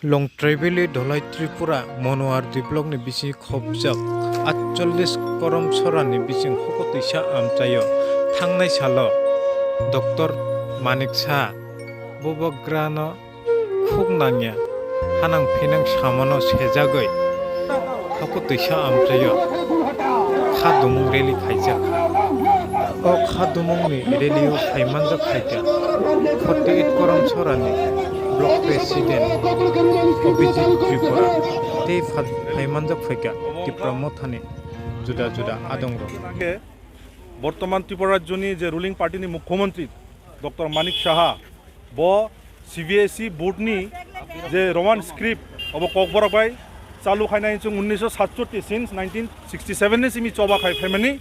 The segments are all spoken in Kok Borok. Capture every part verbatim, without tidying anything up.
Longtraibili Dholai Tripura Monoardi block ni bising khopjak atchollis korom sora ni bising hokotwisa amchaio thangnai salo Doctor Manik Saha bubagrano khuk nangya hanang phinang samano sejagwi hokotwisa amchaio kha dumung rally khaijak. O kha dumungni rally-o phaimanjak phaikha forty eight korom sorani block president Abhijit Tripura tei pha-, phaimanjak phaikha Tipra Mothani juda juda adongrok. Bortoman Tripura rajyoni je ruling party ni mukhyamantri Doctor Manik Saha, bo C B S E board ni je Roman script obo Kokborok bai chalu khainai chwng unnish satchatti, since nineteen sixty seven ni simi choba khai phaimani.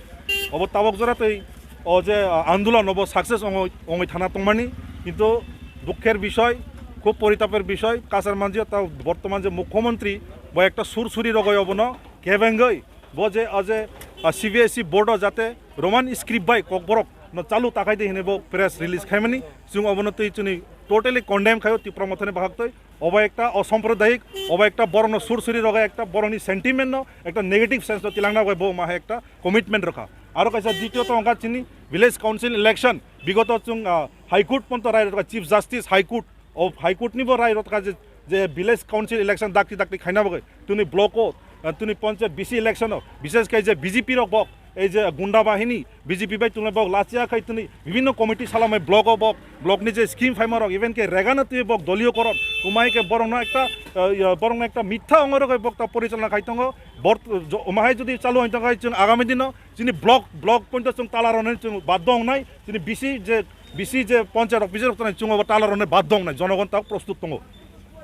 Obo tabok jora tei o je, ah, andolon obo success ongoi, ongoi thana tongmani, kintu dukher bishoy, khub poritaper bishoy, kachar manjio ta bortoman je mukhyamantri bo ekta sur suri rogoi obono kebengoi bo je, o je, ah, C B S E board o jate Roman script bai Kokborok no chalu takhai de hinwi bo press release khaimani, chwng obono twi chwngni totally condemn khaio Tipra Mothani bahaktwi. Obo ekta osampradayik, obo ekta borokno sur suri rogwi ekta borokni sentiment no ekta negative sense no tilangna bagwi bo omo hai ekta commitment rwkha. Aro kaisa ditiyo to wngkha chini village council election, bigoto chwng, ah, High Court ponto rai rwkha, Chief Justice High Court, o High Court ni bo rai rwkha je, je village council election dakti dakti khaina bagwi tini block o, ah, tini panchayat B C election o, bishesh khe je B J P rok bo ei je gunda bahini B J P bai tonglaibok lachia khai tini bibhinno committee salamai block o bok, block ni je scheme phaima rok, even khe regano twi bok doliyo koron, umai khe borokno ekta, ah, ya, borokno ekta mitha ongoi rogoi bok ta porichalona khai tongo. Bor-, jo-, umahai jodi chalu oi tongkha chwng agami dino chini block, block pointo chwng tala rwnai chwng baddo wngnai, chini B C je, B C je panchayat rok, B C rok tongnai chwng obo tala rwnai baddo wngnai, jonogon tak prostut tongo.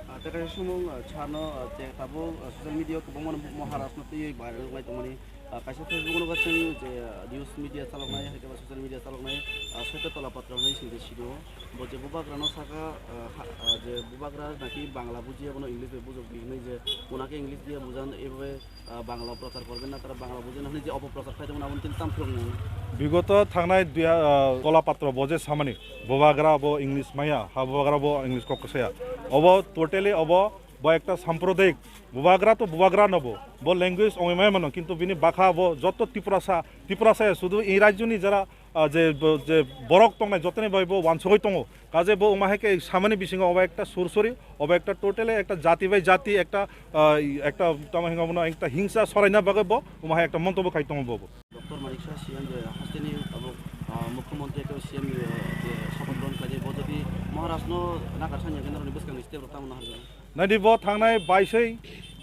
Ah, tei kaisa sumung, ah, sano, ah, je tabuk, ah, social media o kwbangma no Maharaj no twiwi viral wngnai tongmani. Ah, kaisa Facebook o nukha chwng je, ah, news media chaloknai, hai khe ba social media chaloknai, ah, Saitya Tola Patra hwnwi sini sino. Bo je bubagra no saka, ah, ha, ah, je bubagra naki Bangla bujiya, bono English bai bujok di hwnwi je, bo naki English diya bujan, ebe, ah, Bangla prochar korben na, tara Bangla bujiya na hwnwi je opoprochar khai tongmani, aboni tini tamo phwrwngmung. Bigoto thangnai duya, ah, Tola Patra bo je samani, bubagra bo English maya, ha bubagra bo English kok saya. Obo totally obo bo ekta sampradayik, bubagra to bubagra no bo, bo language ongwi maya mano, kintu bini bakha bo joto Tiprasa, Tiprasa ya sudu ei rajyoni jara, ah, je, bo, je borok tongnai jotoni bai bo wansugwi tongo. Kaje bo wngma hai khe samani bisingo obo ekta sursuri, obo ekta totally ekta jati bai jati ekta, ah, ekta tamo hingo bono ekta hingsa soraina bagwi bo wngma hai ekta montobo khai tongo bo. Doctor Manik Saha C M je hasteni abo, ah, mukhyamantri ekhe C M ni, eh, je sopoth grohon khlai bo jodi Maharaj no nakar sanya khe norokni bwskangni step rok tamo no harjak? Nadi bo thangnai baisoi,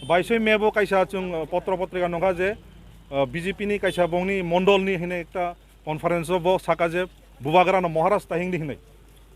baisoi May bo kaisa chwng, ah, potro potrika nokha je, ah, B J P ni kaisa bongni mondol ni hine ekta conference o bo saka je bubagra no Maharaj tahing di hinai.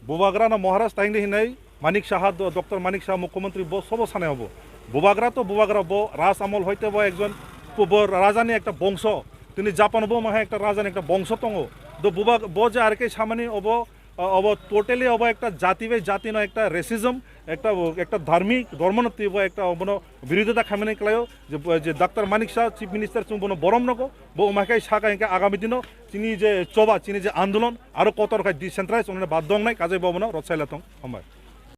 Bubagra no Maharaj tahing di hinai, Manik Saha, do-, Doctor Manik Saha mukhyamantri bo sobo sanai obo. Bubagra to bubagra bo Raj Amol hoite bo ekjon bo, bo raja ni ekta bongso. Tini Japan bo maha ekta raja ni ekta bongso tongo. Do bubag-, bo je arke samani obo, o-, obo totally obo ekta jati bai jati no ekta racism, ekta, ekta dharmik dhormo no twi bo ekta obono birodita khaimani klaio je, je Doctor Manik Saha Chief Minister chwng bono borom nogo. Bo wngma khe saka hinkhe agami dino chini je choba, chini je andolon aro kotor khai decentralize wngnai baddo wngnai, kajai bo bono rwchai la tong. Hambai.